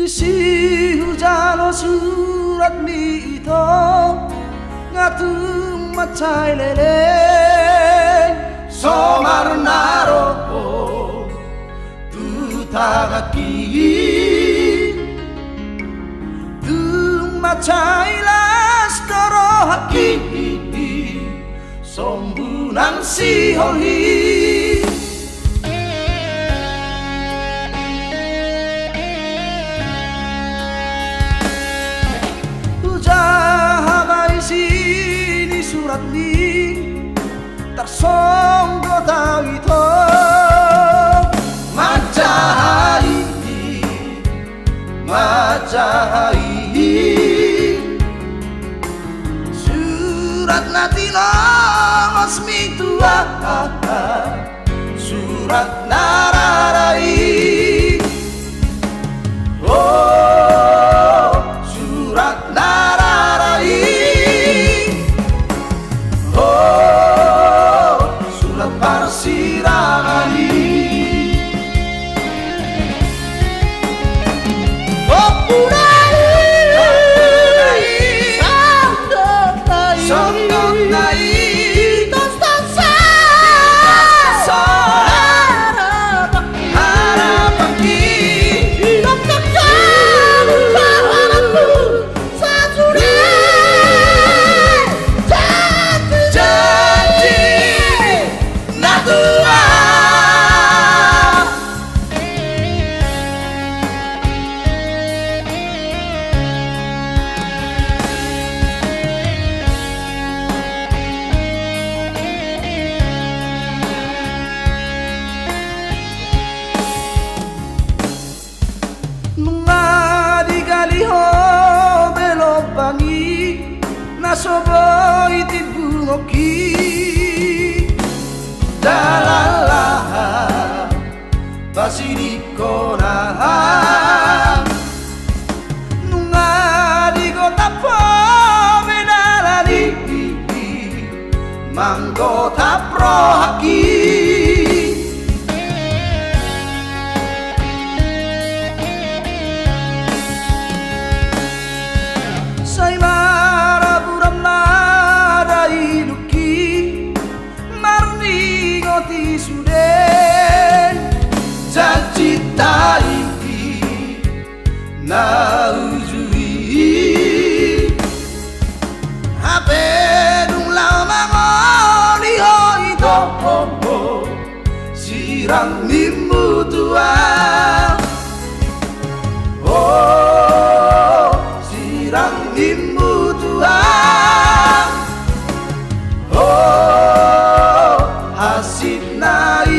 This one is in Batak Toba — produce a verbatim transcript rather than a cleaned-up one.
Sihujalo suratmi ito, nga tung mansai leleng. Somarna ro ho tu tanganki, tung mansai las do rohangki. Sombu nang siholhi. Hujaha ma isi ni suratmi, tarsonggot au ito. Manjaha i, manjaha i. Surat na tinongosmi tu ahu, surat na rara i. O, surat na rara i. O, surat parsirangan i. Nunga digali ho be lombangi na so boi timbungokki. Dalan laho pasiningkon ahu. Nunga digotap ho be dalan i, manggotap rohangki. Sai maraburan ma dainongki, marningot i sude janjinta i na uju i. Hape dung laho mangoli ho ito, sirang nimmu tu ahu. O, sirang nimmu tu ahu. O, hansit nai.